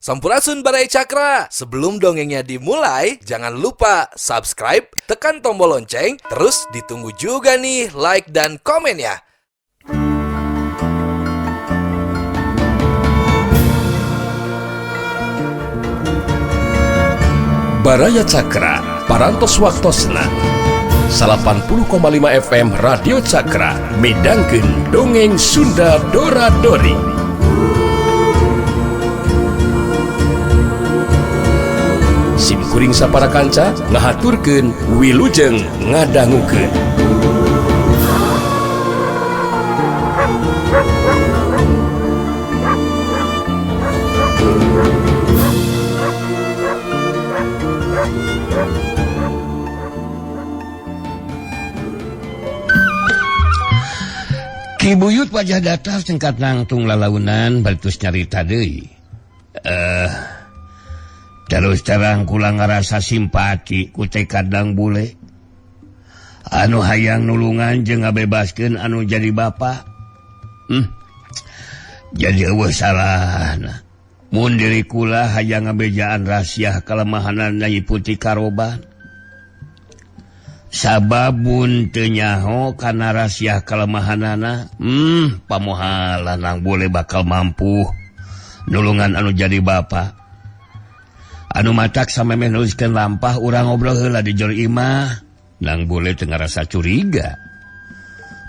Sampurasun Baraya Cakra. Sebelum dongengnya dimulai, jangan lupa subscribe, tekan tombol lonceng, terus ditunggu juga nih like dan komennya. Baraya Cakra, Parantos Waktosna 80,5 FM Radio Cakra midangkeun dongeng Sunda Dora Dori. Sim kuring sapara kanca ngahaturkeun wilujeng ngadangukeun. Ki Buyut wajah datar singkat nangtung lalaunan baritus nyarita deui. Terus terang kula ngarasa simpati ku tekad Dang Bule. Anu hayang nulungan jeung ngabebaskeun anu jadi bapa. Jadi eueuh salahna. Mun diri kula hayang ngabejaan rahasia kalemahanan Nyai Putri Karoban. Sababun teu nyaho kana rahasia kalemahanana, pamohalan Nang Bule bakal mampu nulungan anu jadi bapa. Anu matak samemeh nuliskeun lampah urang ngobrol heula di jero imah. Nang Bule teu ngarasa curiga.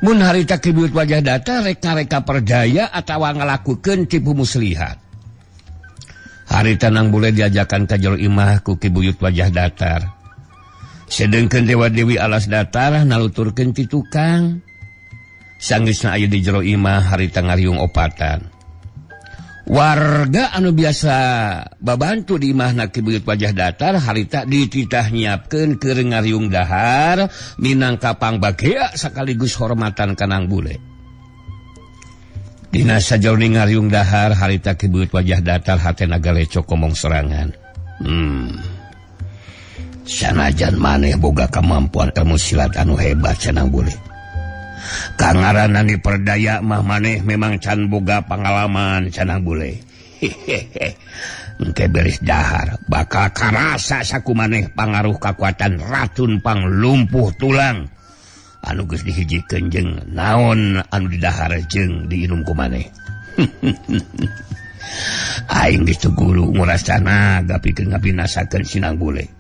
Mun harita Ki Buyut wajah datar rek ngareka perdaya atawa ngalakukeun tipu muslihat. Harita Nang Bule diajakan ka jero imah ku Ki Buyut wajah datar. Sedengkeun Dewa Dewi alas datar naluturkeun ti tukang. Sanggeusna aya di jero imah harita ngariung opatan. Warga anu biasa babantu di imahna Ki Buyut wajah datar harita dititah nyiapkeun keur ngariung dahar minangka pangbagea sekaligus hormatan ka Nang Bule. Dina sajroning ngariung dahar harita Ki Buyut wajah datar hatena galecok ngomong sorangan. Sanajan maneh boga kemampuan ilmu silat anu hebat cenah Bule. Kangaranan diperdaya mah maneh memang can boga pengalaman cenah Bule. Hehehe. Engke beres dahar bakal karasa saku maneh pangaruh kakuatan racun panglumpuh tulang anu geus dihijikeun jeung naon anu didahar jeung diinum ku maneh. Aing geus teu guru nguras tanaga pikeun ngabinasakeun si Nang Bule.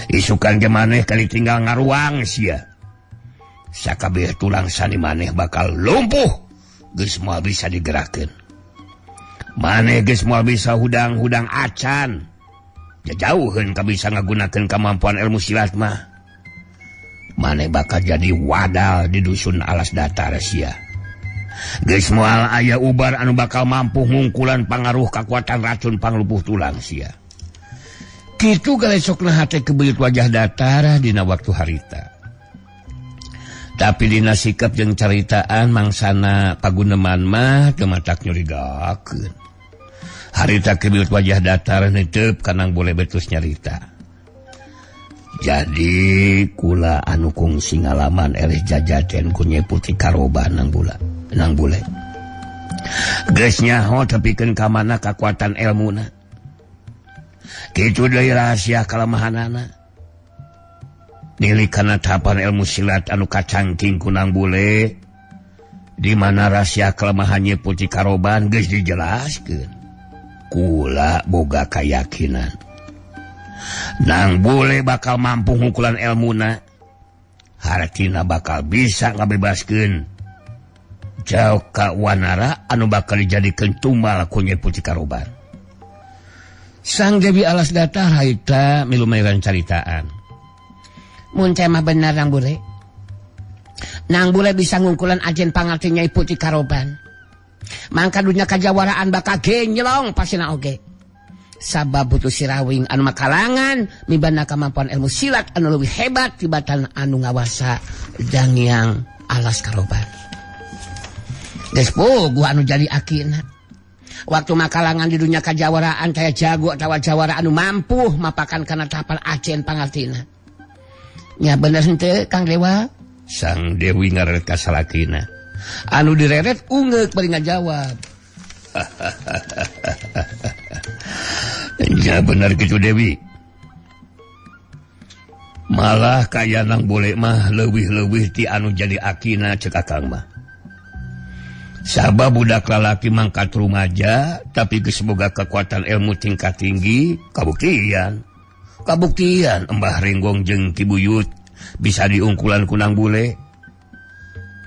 Isukan ge maneh kali tinggal ngaruang sia. Sakabeh tulang sani maneh bakal lumpuh, geus moal bisa digerakkeun. Maneh geus moal bisa hudang-hudang acan. Jajauheun ka bisa ngagunakeun kemampuan ilmu silat mah. Maneh bakal jadi wadal di dusun alas datar sia. Geus moal aya ubar anu bakal mampu ngungkulan pangaruh kakuatan racun panglumpuh tulang sia. Kitu galesokna hate Ki Buyut wajah datar dina waktu harita. Tapi dina sikap jeung caritaan mangsana paguneman mah teu matak nyurigakeun. Harita Ki Buyut wajah datar netep ka Nang Bule betus nyarita. Jadi kula anu kungsi ngalaman eleh jajaten ku Nyai Putri Karoban Nang Bula, Nang Bule. Geus nyaho tepikeun ka mana kakuatan elmuna. Kitu deui rahasia kalemahanana. Nilai kana tahapan ilmu silat anu kacangking ku Nang Bule, di mana rahasia kelemahannya Putri Karoban geus dijelaskeun. Kula boga kayakinan Nang Bule bakal mampu ngukulan elmuna. Hartina bakal bisa ngabebaskeun Jaka Wanara anu bakal dijadikeun tumbal ku Nyai Putri Karoban. Sang Dewi alas datar harita milu mairan caritaan. Mun teh mah bener Nang Bule. Nang Bule bisa ngungkulan ajen pangarti Nyai Putri Karoban. Mangka dunya kajawaraan bakal genyelong pasina oge. Sabab butuh sirawing anu makalangan mibana kemampuan ilmu silat anu leuwih hebat tibatan anu ngawasa Dangyang alas Karoban. Geus puguh anu jadi akina. Waktu makalangan di dunia kajawaraan kaya jago atawa jawara anu mampu mapakan kana tahapan ajen pangartina. Nya bener henteu Kang Dewa? Sang Dewi ngareret ka salakina. Anu direret ungeuk bari ngajawab. Ya bener gitu Dewi. Malah kaya nang bule mah leuwih-leuwih ti anu jadi akina cek akang mah. Sabab budak lalaki mangkat rumaja tapi geus boga kekuatan ilmu tingkat tinggi, kabuktian. Kabuktian Embah Renggong jeung Ki Buyut bisa diungkulan ku Nang Bule.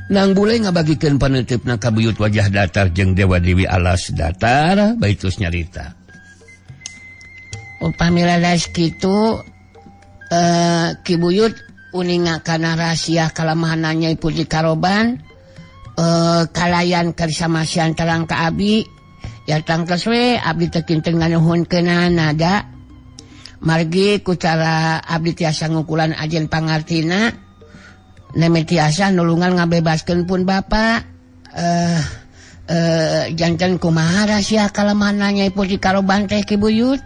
Nang Bule ngabagikeun paneuteup ka Buyut Wajah Datar jeung Dewa Dewi Alas Datar baitus nyarita. Upami ladas kitu Ki Buyut uninga kana rahasia kalemahanna Nyai Putri Karoban. Kalayan kersamasian terang ka abi ya tangtos we abdi teh kinten nganuhunkeunana da margi ku cara abdi tiasa ngukulan ajen pangartina neme tiasa nulungan ngabebaskeun pun bapa janten kumaha rahasia kalemahanna Nyai Putri Karoban teh Ki Buyut.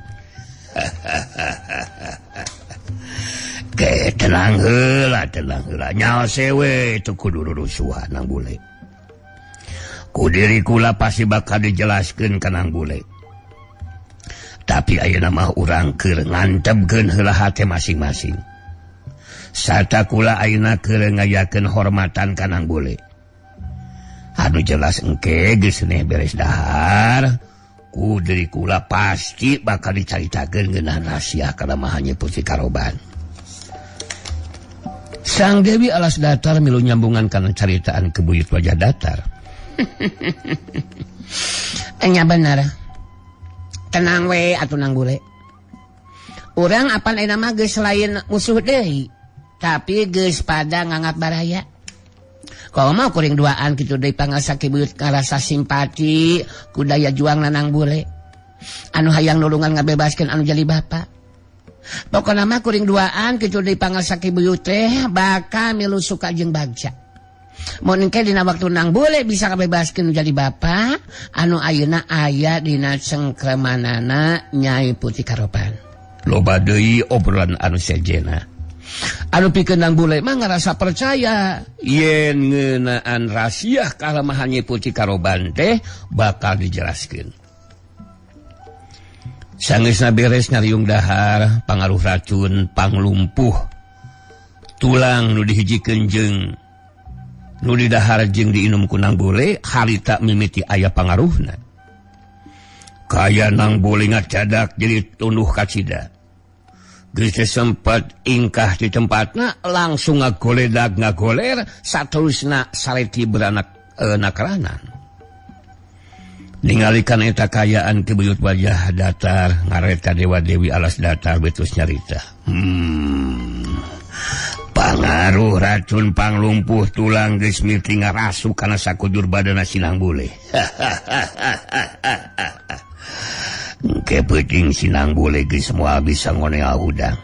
Ke tenang heula nyaho sewe teu kudu rurusuhan Nang Bule. Ku diri kula pasti bakal dijelaskeun ka Nang Bule. Tapi ayeuna mah urang keur ngantebkeun heula hate masing-masing. Sarta kula ayeuna keur ngayakeun hormatan ka Nang Bule. Anu jelas engke geus neh beres dahar, ku diri kula pasti bakal dicaritakeun ngeunaan rahasia kalemahan Nyi Putri Karoban. Sang Dewi Alas Datar milu nyambungan kana caritaan ke Buyut Wajah Datar. Enya bener. Tenang we atuh Nang Bule. Urang apan ayeuna mah geus lain musuh deui, tapi geus pada nganggap baraya. Komo kuring duaan kitu deui pangasa Ki Buyut ngarasa simpati ku daya juang Nang Bule. Anu hayang nulungan ngabebaskeun anu jadi bapa. Pokona mah kuring duaan kitu deui pangasa Ki Buyut teh bakal milu suka jeung bagja. Mun engke dina waktu Nang Bule bisa ngabebaskeun jadi bapa anu ayeuna aya dina cengkremanana Nyai Putri Karoban. Loba deui obrolan anu sejena. Anu pikeun Nang Bule mah ngarasa percaya yen ngeunaan rahasia kalemahan Nyai Putri Karoban teh bakal dijelaskeun. Sangeusna beres ngariung dahar pangaruh racun panglumpuh tulang nu dihijikeun jeung nu didahar jeung diinum ku Nang Bule harita mimiti aya pangaruhna. Kaya Nang Bule ngacadak jadi tunduh kacida. Geus teh sempat ingkah di tempatna langsung ngagoledag ngagoler saterusna sareti beranak nakranan. Ningalikan eta kayaan Ki Buyut Wajah Datar ngareta Dewa Dewi Alas Datar betus nyarita. Pangaruh racun panglumpuh tulang geus miti ngarasu kana sakujur badana si Nang Bule. Engke peuting si Nang Bule geus moal bisa ngonea hudang.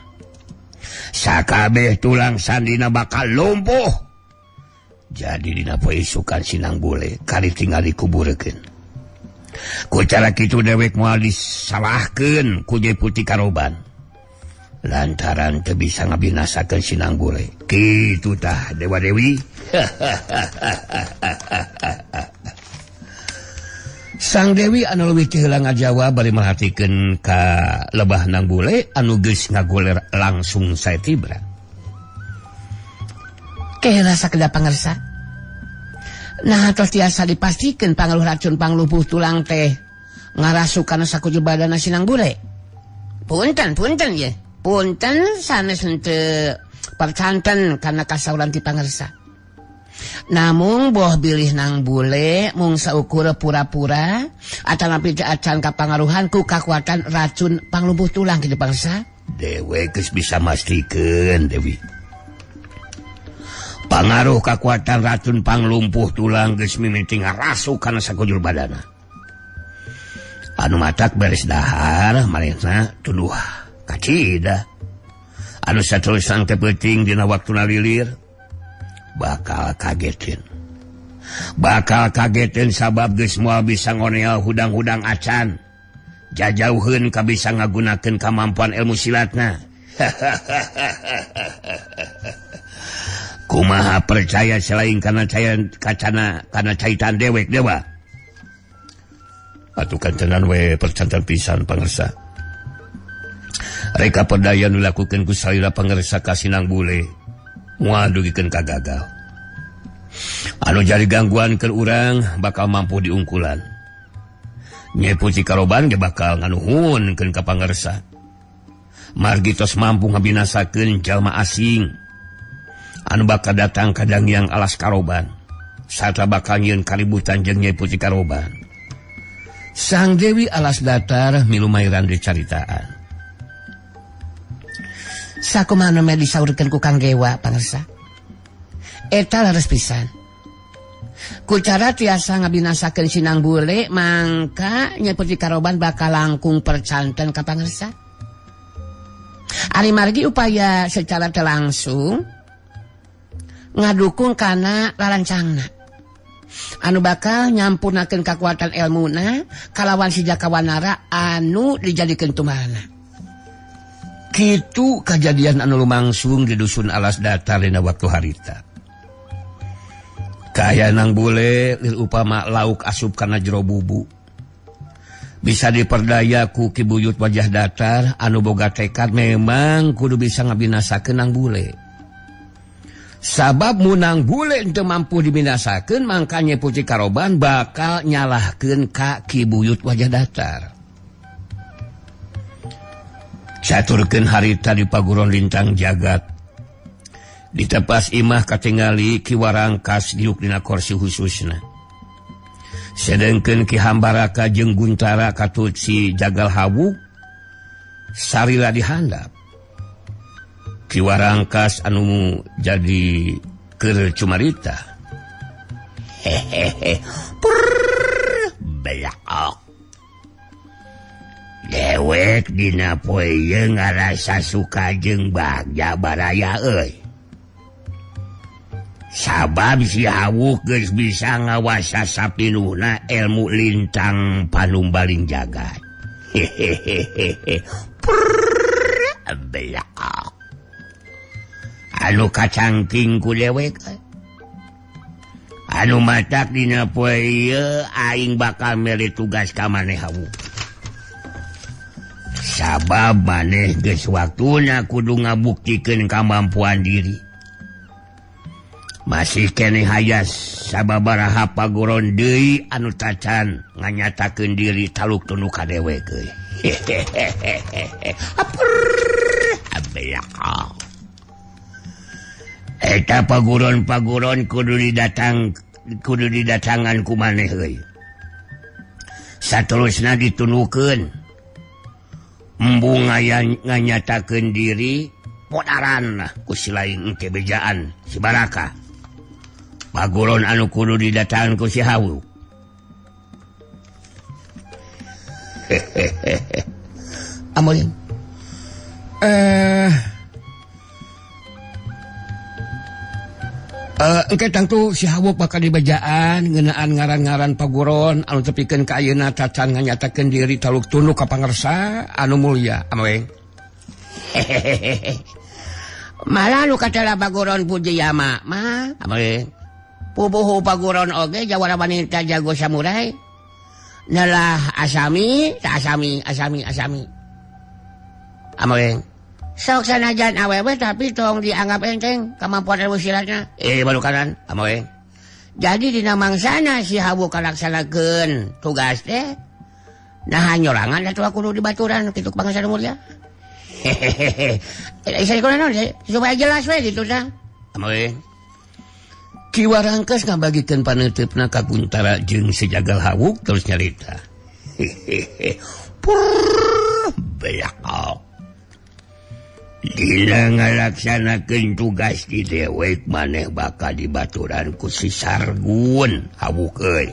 Sakabeh tulang sandina bakal lumpuh. Jadi dina poe isukan si Nang Bule kali tinggal dikuburkeun. Ku cara kitu dewek moal disalahkeun ku Nyai Putri Karoban. Lantaran teu bisa ngabinasakeun si Nang Bule. Kitu tah Dewa Dewi. Sang Dewi anu leuwih teu heula ngajawab bari merhatikeun ka lebah Nang Bule anu geus ngagoler langsung sae tibra. Keheula sakedap pangersa. Nah tos tiasa dipastikeun pangaruh racun panglupuh tulang teh ngarasu kana sakujur badana si Nang Bule. Punten punten ye. Punten sanes henteu percanten kana kasauran ti pangersa. Namung boh bilih Nang Bule mung saukur pura-pura atanapi teu acan kapangaruhan ku kakuatan racun panglumpuh tulang kitu pangersa. Dewe geus bisa mastikeun Dewi. Pangaruh kakuatan racun panglumpuh tulang geus mimiti ngarasu kana sakujur badana. Anu matak beres dahar manehna tunduh kacida. Anu satulisan teh peuting dina waktuna lilir bakal kagetin. Bakal kagetin sabab geus moal bisa ngonea hudang-hudang acan. Jajauheun ka bisa ngagunakeun kamampuan ilmu silatna. Kumaha percaya selain kana cayan kacana kana caitan dewek dewa. Atuh kantenan we percantan pisan pangersa. Reka perdaya nu dilakukeun ku salira pangersa ka Sinang Bule moal dugikeun ka gagal. Anu jadi gangguan keur urang bakal mampu diungkulan. Nyai Putri Karoban ge bakal nganuhunkeun ka pangersa. Margi tos mampu ngabinasakeun jalma asing anu bakal datang ka Dangyang Alas Karoban sarta bakal nyieun kaributan jeung Nyai Putri Karoban. Sang Dewi Alas Datar milu mairan dicaritaan. Sakumaha nu disaurkeun ku Kang Gewa pangersa. Eta leres pisan. Ku cara tiasa ngabinasakeun Sinang Bule mangka Nyai Putri Karoban bakal langkung percanten ka pangersa. Ari margi upaya secara teu langsung ngadukung kana lalancangna anu bakal nyampurnakeun kakuatan elmuna kalawan si Jaka Wanara anu dijadikeun tumbalna. Kitu kajadian anu lumangsung di dusun Alas Datar dina waktu harita. Kaya Nang Bule lir upama lauk asup kana jero bubu. Bisa diperdaya ku Ki Buyut Wajah Datar anu boga tekad memang kudu bisa ngabinasakeun Nang Bule. Sabab munang Bule teu mampu dibinasakeun mangkanya Putri Karoban bakal nyalahkeun ka Ki Buyut Wajah Datar. Caturkeun harita di paguron lintang jagat. Ditepas imah katingali Ki Warangkas diuk dina kursi khususna. Sedengkeun Ki Hambaraka jeung Guntara katut si Jagal Hawu sarila dihandap. Ki Warangkas anu jadi keur cumarita. Hehehe. Prrr, belakok. Dewek dina poe ieu ngarasa suka jeung bagja baraya euy. Sabab si Hawuk geus bisa ngawasa sapinuhna ilmu lintang panumbaling jagat. Hehehehe. Prrr, belakok. Anu kacangking ku dewek. Anu matak dina poe ieu aing bakal mere tugas ka maneh Hawuk. Sabab maneh geus waktuna kudu ngabuktikeun kamampuan diri. Masih keneh hayas sababaraha paguron deui anu tacan nganyatakeun diri taluk tunduk ka dewek euy. Hehehehe. Belakang. Eta paguron-paguron kudu didatangan ku maneh euy. Saterusna ditunukeun. Embung nganyatakeun diri podaran ku si lain engke bejaan si Baraka. Paguron anu kudu didatangan ku si Hawu. Hehehe. Amoy. Engke tangtu si Hawuk bakal dibejaan ngeunaan ngaran-ngaran paguron anu tepikeun ka ayeuna tacan nganyatakeun diri taluk tunduk ka pangersa anu mulya. Amoy. Hehehe. Malah nu katela paguron Fujiyama mah. Amoy. Pupuhu paguron oge jawara wanita jago samurai. Nelah asami, asami, asami, asami. Amoy. Sok sanajan awewe tapi tong dianggap enteng kemampuan ilmu silatna. Baru kanan, amoy. Jadi dina mangsana si Hawu kalaksanakeun tugas teh. Nah nyorangan atuh kudu dibaturan kitu bangsa nu mulia. Hehehe. Isa kunaon supaya jelas we kitu tah. Amoy. Ki Warangkas ngabagikeun paneuteup-na ka Guntara jeung si Jagal Hawuk terus nyarita. Hehehe. Purr, belakok. Dina ngalaksanakeun tugas di dewek maneh bakal dibaturan ku si Sargun Hawuk euy.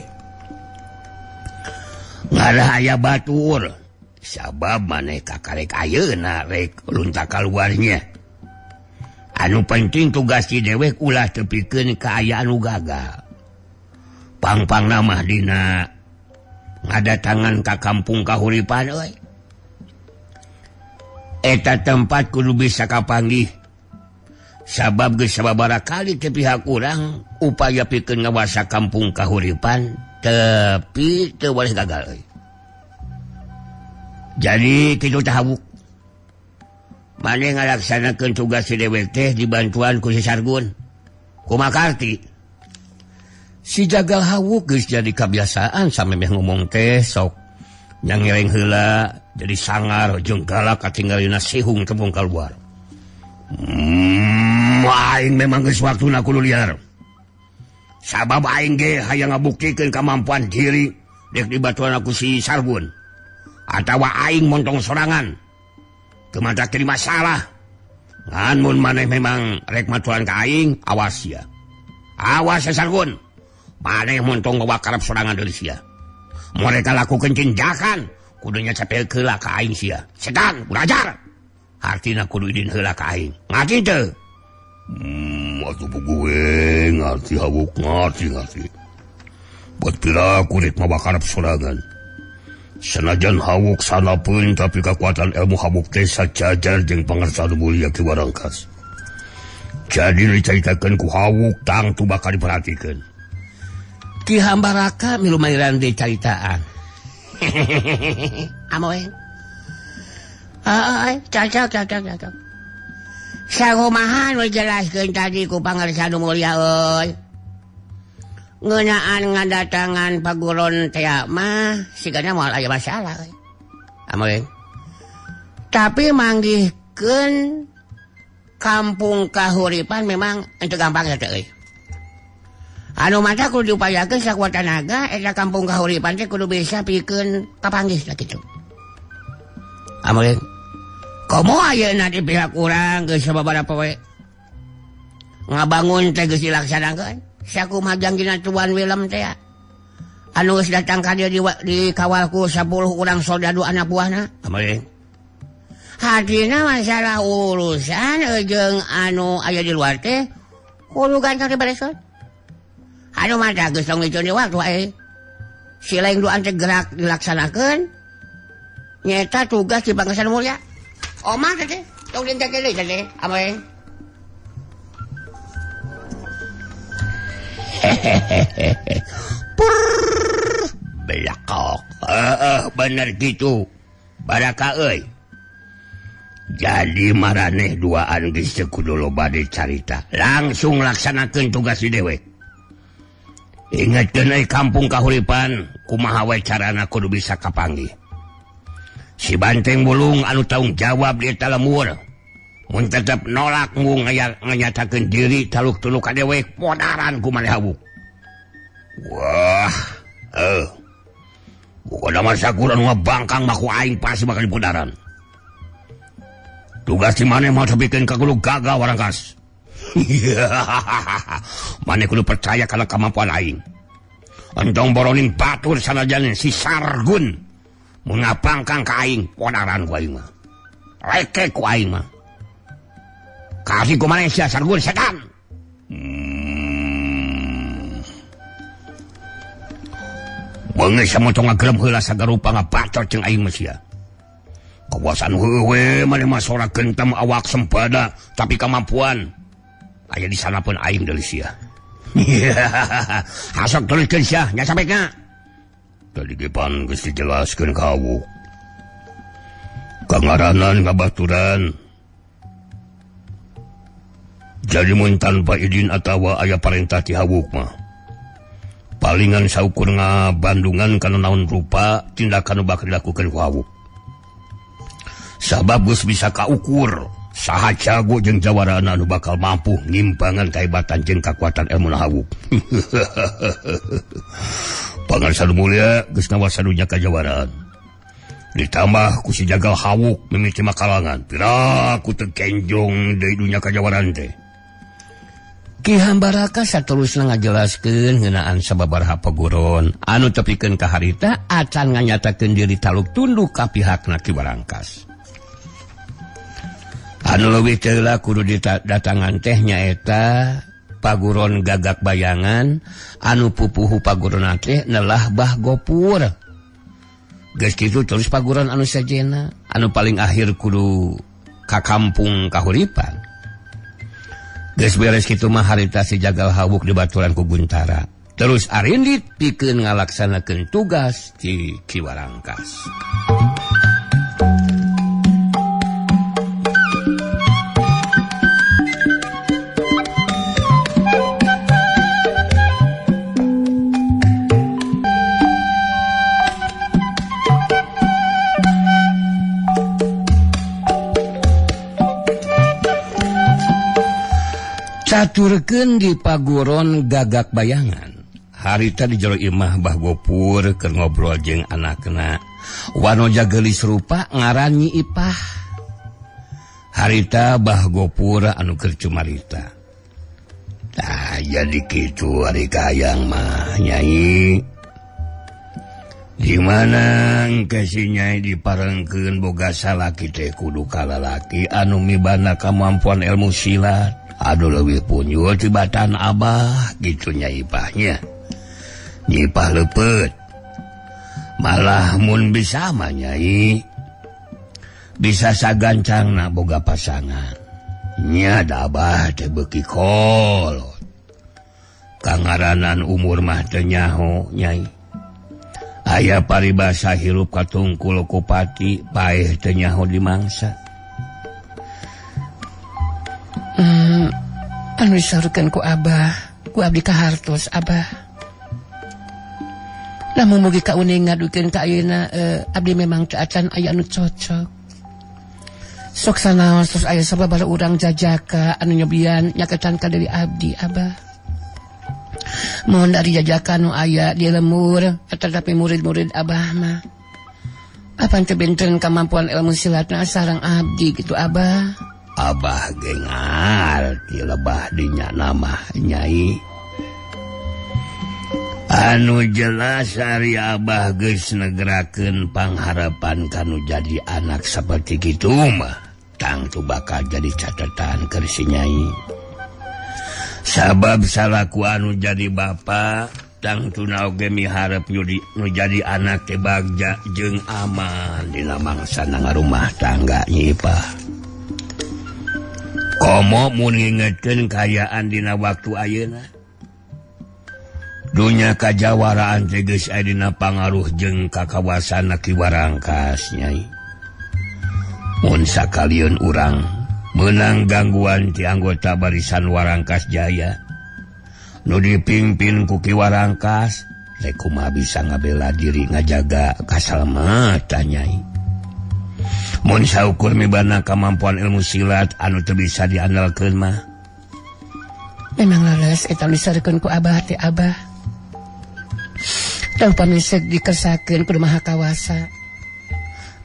Ngarah aya batur sabab maneh kakarek ayeuna rek lunta kaluarnya. Anu penting tugas di dewek ulah tepikeun ka aya anu gagal. Pangpangna mah dina ngadatangan ka kampung Kahuripan euy. Eta tempat kudu bisa kapanggih. Sabab geus sababaraha kali teh pihak urang upaya pikeun ngawasa kampung Kahuripan tapi teu boleh gagal euy. Jadi kitu teh Hawuk. Maneh ngalaksanakeun tugas si dewek teh dibantuan ku si Sargun. Kumakarti. Si Jagal Hawuk geus jadi kabiasaan samemeh ngomong teh sok nyangereng heula jadi sangar jeung galak katinggalina sihung tepung kaluar. Aing memang geus waktuna kudu liar. Sabab aing ge hayang ngabuktikeun kamampuan diri dek dibatuan aku si Sargun. Atawa aing montong sorangan. Teu matak jadi masalah. Ngan mun maneh memang rek matuan ka aing, awas sia. Awas ya Sargun. Maneh montong bawa karep sorangan deui sia. Mereka lakukeun tindakan, kudunya capek heula ka aing sia. Setan, urajar. Hartina kudu idin heula ka aing. Ngarti teu? Atuh gue ngarti Hawuk, ngarti. Buat pira aku rek mawa karep sorangan. Senajan Hawuk sanapeun tapi kekuatan ilmu Hawuk teh sajajar jeung pangarsa nu mulia Ki Warangkas. Jadi dicaritakeun ku Hawuk tangtu bakal diperhatikeun. Ki Hambaraka milu mairan deui caritaan. Amoy. Heeh, cocok cocok cocok. Sakumaha nu jelaskeun tadi ku pangarsa nu mulia euy. Ngeunaan ngadatangan paguron teh mah sigana moal aya masalah euy. Amoy. Tapi manggihkeun kampung kahuripan memang henteu gampang teh euy. Anu mata kudu diupayakeun sakuat tanaga eta kampung kahuripan teh kudu bisa pikeun kapanggih lah kitu. Amoy. Komo ayeuna di pihak urang geus sababaraha poe ngabangun teh geus dilaksanakeun. Sakumaha jangjina Tuan Willem teh anu geus datang ka dieu dikawal ku 10 urang soldadu anak buahna. Amoy. Hadina masalah urusan jeung anu aya di luar teh kudu ganteng dibereskeun. Anu mata geus tong diceun di waktu wae. Si lain duaan teh gerak dilaksanakeun nyeta tugas di Pangeran Mulia. Omah teh tong dientekeun deui teh amoy. Purr, belakok. Bener gitu. Baraka euy. Jadi maraneh duaan geus teu kudu loba dicarita. Langsung laksanakeun tugas si dewek. Ingatkeun euy kampung kahuripan kumaha we carana kudu bisa kapanggih. Si Banteng Bulung anu tanggung jawab di eta lembur. Mun tetep nolak mung nganyatakeun diri taluk tunduk ka dewek podaran ku maneh Hawuk. Wah, bukan mah sakuran ngabangkang mah ku aing pasti bakal dipodaran. Tugas di maneh mah tepikeun ka kudu gagah Warangkas. Maneh kudu percaya kana kemampuan aing. Entong boroning batur sanajan si Sargun mun ngabangkang ka aing podaran ku aing mah. Rekek ku aing mah. Kasih ku maneh sia Sargun setan. Beungeut samotong ngagelem heula sagarupa ngabacot jeung aing mah sia. Kawasan heueuh maneh mah sora gentem awak sembada tapi kemampuan aya di sana pun aing deui sia. Hasok teruskeun sia nya sampe ka. Tadi ge pan geus dijelaskeun ka Hawuk. Kangaranan ngabaturan. Jadi mun tanpa izin atawa aya parentah ti Hawuk mah palingan saukur ngabandungan kana naon rupa tindakan nu bakal dilakukeun ku Hawuk. Sabab geus bisa kaukur saha jago jeung jawarana anu bakal mampu ngimbangan kahebatan jeung kakuatan ilmu Hawuk. Pangarsa nu mulia geus ngawasan dunya kajawaraan. Ditambah ku si Jagal Hawuk mimiti makalangan. Piraku teu kenjong deui dunya kajawaraan teh. Ki Hambaraka saterusna ngajelaskeun ngeunaan sababaraha paguron anu tepikeun ka harita acan nganyatakeun diri taluk tunduk ka pihakna Ki Warangkas. Anu leuwih teh heula kudu didatangan teh nyaeta paguron Gagak Bayangan anu pupuhu paguron teh nelah Bah Gopur. Geus kitu terus paguron anu sajena anu paling akhir kudu ka kampung kahuripan. Geus beres kitu mah harita si Jagal Hawuk dibaturan ku Guntara. Terus arindit pikeun ngalaksanakeun tugas di Ki Warangkas. Saturkeun di paguron gagak bayangan. Harita di jero imah Bah Gopur keur ngobrol jeung anakna. Wanoja geulis rupa ngaran Nyi Ipah. Harita Bah Gopur anu keur cumarita. Tah jadi kitu ari kahayang mah Nyai. Di mana engke si Nyai diparengkeun boga salaki teh kudu ka lalaki anu mibana kamampuan ilmu silat. Aduh leuwih punyul tibatan abah gitu Nyai Ipahnya. Nyi Ipah leupeut. Malah mun bisa mah Nyai bisa sagancangna boga pasangan. Nya da abah teh beuki kolot. Kangaranan umur mah teu nyaho Nyai. Aya paribasa hirup katungkul ku pati paeh teu nyaho dimangsa. Anu disaurkeun ku abah, ku abdi kahartos abah. Lamun mugi kauning ngadukeun ka ayeuna abdi memang teu acan aya anu cocok. Sok sanaos terus aya sababaraha urang jajaka anu nyobian nyaketan ka diri abdi abah. Mohon dari jajaka nu aya di lemur tetapi murid-murid abah mah. Apan teu benten kemampuan ilmu silatna sareng abdi gitu abah. Abah ge ngarti lebah dinya nama Nyai. Anu jelas ari abah geus negerakeun pangharapan kanu jadi anak saperti kitu mah tangtu bakal jadi catatan keur si Nyai. Sabab salaku anu jadi bapa tangtuna oge miharep nu jadi anak teh bagja jeung aman dina mangsana ngarumah tangga Nyi Ipah. Komo mun ngingetkeun kaayaan dina waktu ayeuna. Dunya kajawaraan teh geus aya dina pangaruh jeung kakawasan Ki Warangkas Nyai. Mun sakalieun urang meunang gangguan ti anggota barisan Warangkas Jaya nu dipimpin ku Ki Warangkas, rek kumaha bisa ngabela diri ngajaga kasalamatan Nyai. Mun saukur mibana kamampuan ilmu silat anu teu bisa diandalkeun mah. Memang leres eta disarekeun ku abah teh abah. Teu pamisek dikersakeun kudu Maha Kawasa.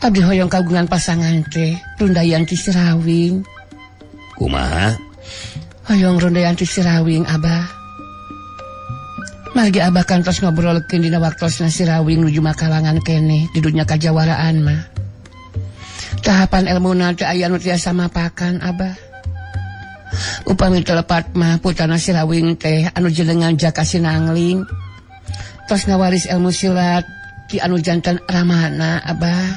Abdi hoyong kagungan pasangan teh rundayan ti Sirawing. Kumaha? Hoyong rundayan ti Sirawing abah. Margi abah kantos ngobrolkeun dina waktosna Sirawing nuju makalangan keneh di dunya kajawaraan mah. Tahapan ilmuna teh aya nu tiasa mapakan abah. Upami teu lepat mah putrana Sirawing teh anu jenengan Jaka Sinangling. Tos ngawaris ilmu silat ti anu jantan ramana abah.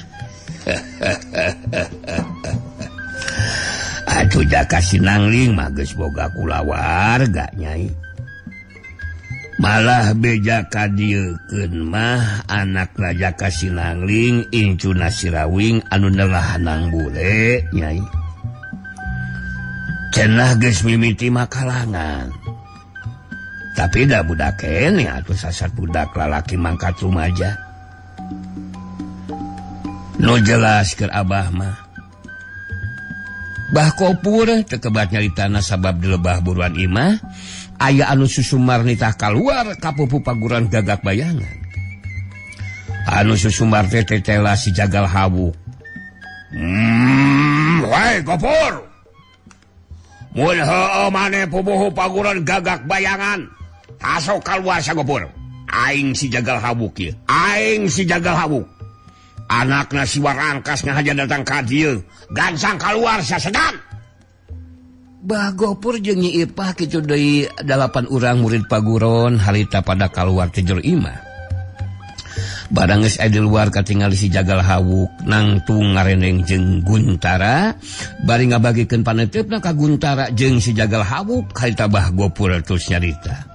Atuh Jaka Sinangling mah geus boga kulawarga Nyai. Malah beja kadieukeun mah anak Raja Sinangling incuna Sirawing anu nelahanang bule Nyai. Cenah geus mimiti makalangan. Tapi da budak keneh atuh sasar budak lalaki mangkat rumaja. Nu jelas keur abah mah. Bah Kopur teu kebat nyaritana sabab dilebah buruan imah. Aya anu susumar nitah kaluar kapupu paguran gagak bayangan. Anu susumar teh tetela si Jagal Hawuk. Woi Gopur. Mun heueuh maneh pupuhu paguran gagak bayangan, hasok kaluar sa Gopur. Aing si Jagal Hawuk ieu. Aing si Jagal Hawuk. Anakna si Warangkas ngahaja datang ka dieu, gancang kaluar sa sedan. Bah Gopur jeung Nyi Ipah kitu deui 8 urang murid paguron harita pada kaluar ti jero imah. Barang geus aya di luar katingali si Jagal Hawuk nangtung ngareneng jeung Guntara bari ngabagikeun paneuteup ka Guntara jeung si Jagal Hawuk harita Bah Gopur terus nyarita.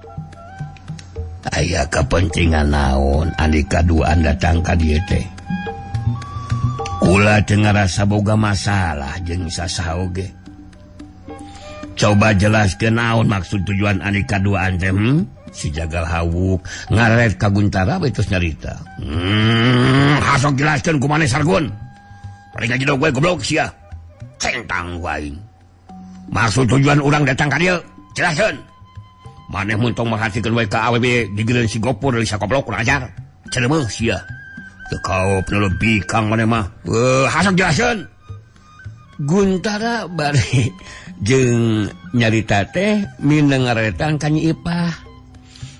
Aya kepentingan naon andika duaan datang ka dieu teh. Kula teu ngarasa boga masalah jeung sasaha oge. Coba jelaskeun naon maksud tujuan andika duaan teh? Si Jagal Hawuk ngaret ka Guntara we terus nyarita. Hasok jelaskeun ku maneh Sargun. Rek ngajedog we goblok sia. Centang wae. Maksud tujuan urang datang ka dieu, Jelaskeun. Maneh mun tong merhatikeun wae ka awewe digireun si Gopur deui sakoblok kurang ajar. Celemeuh sia. Teu kaop nu lebih kang maneh mah. Hasok jelaskeun. Guntara bari jeung nyarita teh mineng ngaretan ka Nyi Ipah.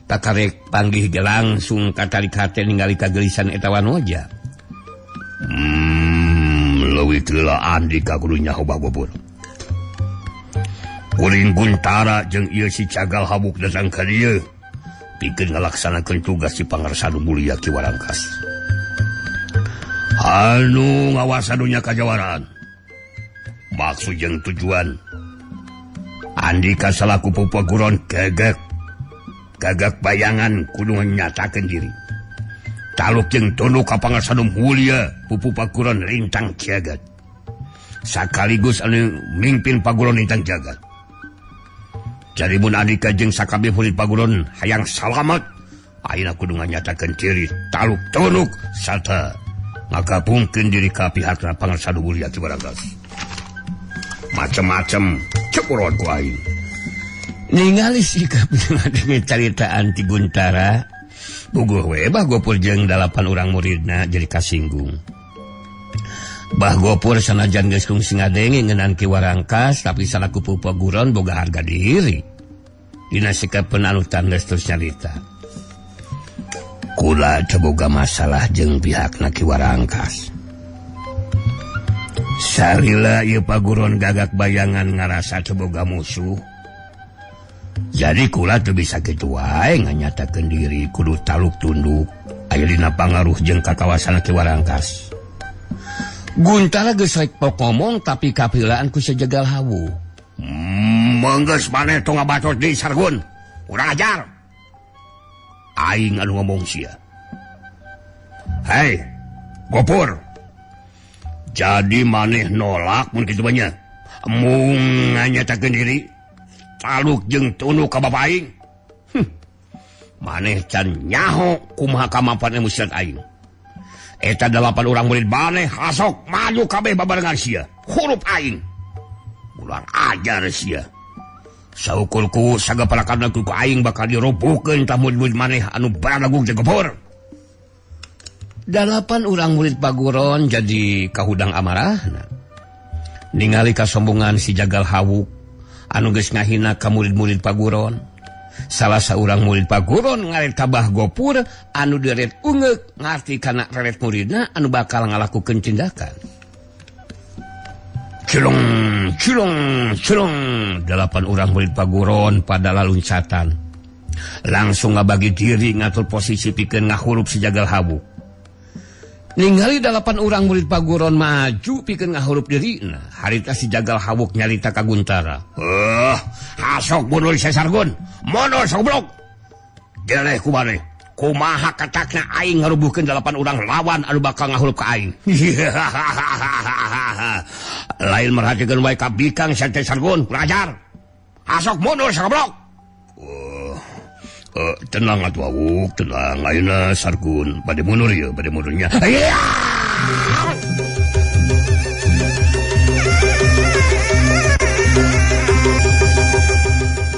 Takarek panggih ge langsung katarik hate ningali kagelisan eta wanoja. Leuwih teu Andika kudu nyaho Bah Gopur. Kuring Guntara jeung ieu si Cagal Habuk datang ka dieu pikeun ngalaksanakeun tugas si Pangarsa Nu Mulia Ki Warangkas. Anu ngawasa dunya kajawaraan. Maksud jeung tujuan Andika salaku pupaguron gagak gagak bayangan kudu nyatakeun diri. Taluk jeung tunduk ka Pangarsa Nu Mulia pupu paguron lintang jagat. Sakaligus anu mimpin paguron lintang jagat. Jadi mun Andika jeung sakabeh murid paguron hayang salamet, ayeuna kudu nganyatakeun diri taluk tunduk sarta ngagabungkeun diri ka pihakna Pangarsa Nu Mulia Ki Warangkas. Macem-macem cepuron ku aing. Ningali sikap dengan caritaan ti Guntara, buguh we Bah Gopur jeung 8 urang muridna jadi kasinggung. Bah Gopur sanajan geus kungsi ngadenge ngeunaan Ki Warangkas, tapi salaku pupaguron boga harga diri. Dina sikap penalutan geus terus nyarita. Kula teu boga masalah jeung pihakna Ki Warangkas. Sarila ieu paguron gagak bayangan ngarasa teu boga musuh. Jadi kula teu bisa kitu wae nganyatakeun diri kudu taluk tunduk aya dina pangaruh jeung kakawasan Ki Warangkas. Guntara geus rek ngomong tapi kapilaan ku Sejagal Hawu. Menggeus maneh tong ngabacot deui Sargun. Urang ajar. Aing anu ngomong sia. Hei, Gopur. Jadi maneh nolak mun kitu mah nya. Mung nganyatakeun diri taluk jeung tunduk ka bapa aing. Maneh can nyaho kumaha kamampan ilmu silat aing. Eta 8 urang murid maneh hasok maju kabeh babarengan sia. Hurup aing. Ulang ajar sia. Saukurku sagapalakan ku aing bakal dirobohkeun tah murid-murid maneh anu baralagung jeung Gopur. 8 urang murid paguron jadi kahudang amarahna. Ningali kasombongan si Jagal Hawuk anu geus ngahina ka murid-murid paguron. Salah saurang murid paguron ngaret ka Bah Gopur anu deret ungeuk ngarti kana reret muridna anu bakal ngalakukeun tindakan. Cilung, cilung, cilung. 8 urang murid paguron pada laluncatan. Langsung ngabagi diri ngatur posisi pikeun ngahurup si Jagal Hawuk. Ningali 8 urang murid paguron maju pikeun ngahurup dirina. Harita si Jagal Hawuk nyarita ka Guntara. Hasok mundur si Sargun. Mundur sagoblok. Jeleh ku maneh. Kumaha katakna aing ngarubuhkeun 8 urang lawan anu bakal ngahurup ka aing. Lain merhatikeun wae ka bikang sia teh Sargun, kurang ajar. Hasok mundur sagoblok. Tenang atuh Awuk, tenang. Ayeuna Sargun bade mundur ieu, bade mundurnya.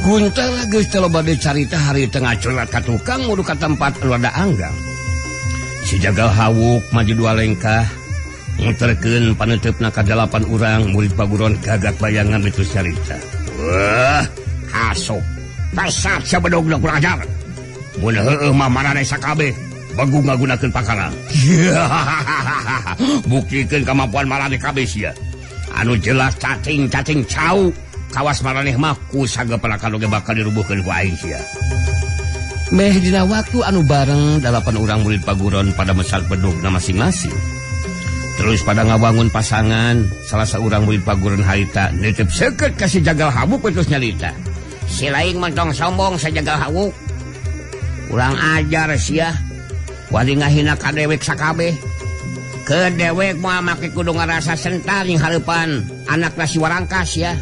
Guntara geus teu loba deui carita harita ngaculat ka tukang mudu ka tempat anu ada anggang. Si Jagal Hawuk maju 2 lengkah, muterkeun paneuteup ka 8 urang murid paguron gagak bayangan itu carita. Wah, hasok. Pasat sabedogna kurang ajar. Mun heueuh mah maraneh sakabeh bagu ngagunakeun pakaran. Buktikeun kemampuan maraneh kabeh sia. Anu jelas cacing-cacing cau kawas maraneh mah ku sagapelakan oge bakal dirubuhkeun ku aing sia. Meh dina waktu anu bareng 8 urang murid paguron pada mesat bedogna masing-masing. Terus pada ngabangun pasangan, salah saurang murid paguron harita nitip seukeut ka si Jagal Hawuk terus nyarita. Si lain mentong sombong sajagal Hawuk. Urang ajar sia. Wali ngahina ka dewek sakabeh. Ke dewek moal make kudu ngarasa sentar ning hareupan anak si Warangkas ya.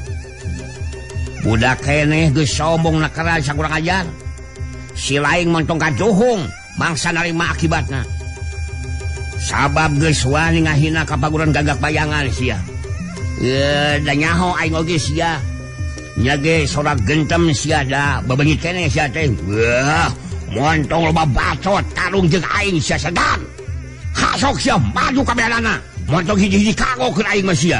Budak keneh geus sombong na keras sakurang ajar. Si lain mentong kajuhung mangsa narima akibatna. Sabab geus wani ngahina ka paguron gagak bayangan sia. Da nyaho aing oge sia. Nya ge sorak gentem sia da bebeungit keneh sia teh. Wah, montong loba bacot tarung jeung aing sia segan. Hasok sia maju kabehanana. Montong hiji-hiji kagokeun aing mah sia.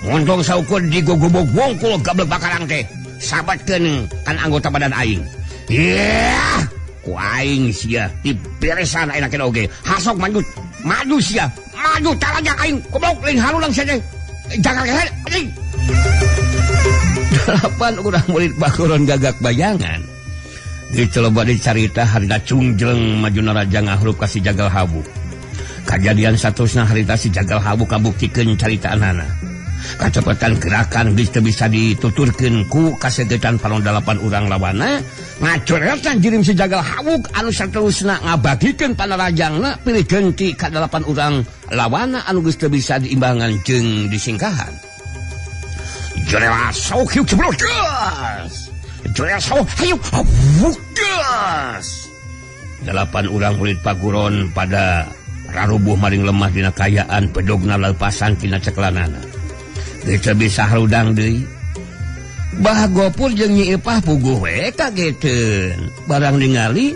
Montong saukur digogobog wongkul gablek bakarang teh. Sabatkeun kan anggota badan aing. Yeah, ku aing sia diberesan aing keneh oge. Hasok maju, maju sia, maju tarajang aing goblok lain halulang sia teh. Jangan kehed anjing. Delapan urang murid Baguron gagak bayangan. Dicoba dicarita harita cungjleng maju naraja ngahrup ka si Jagal Hawu. Kajadian satusna harita si Jagal Hawu kabuktikeun caritaanana. Kacepetan gerakan geus teu bisa dituturkeun ku kasegetan panon dalapan urang lawana, ngacoretan jirim si Jagal Hawu anu saterusna ngabagikeun panarajangna pilih genti ka dalapan urang lawana anu geus teu bisa diimbangan jeung disingkahan. Jorela sok hiu ceblok gas. Jorela sok hiu gas. Delapan urang murid Paguron pada rarubuh maring lemah dina kayaan pedogna lepasan tina ceklanana. Geus teu bisa harudang deui. Bah Gopur jeung Nyi Ipah puguh we kageteun. Barang ningali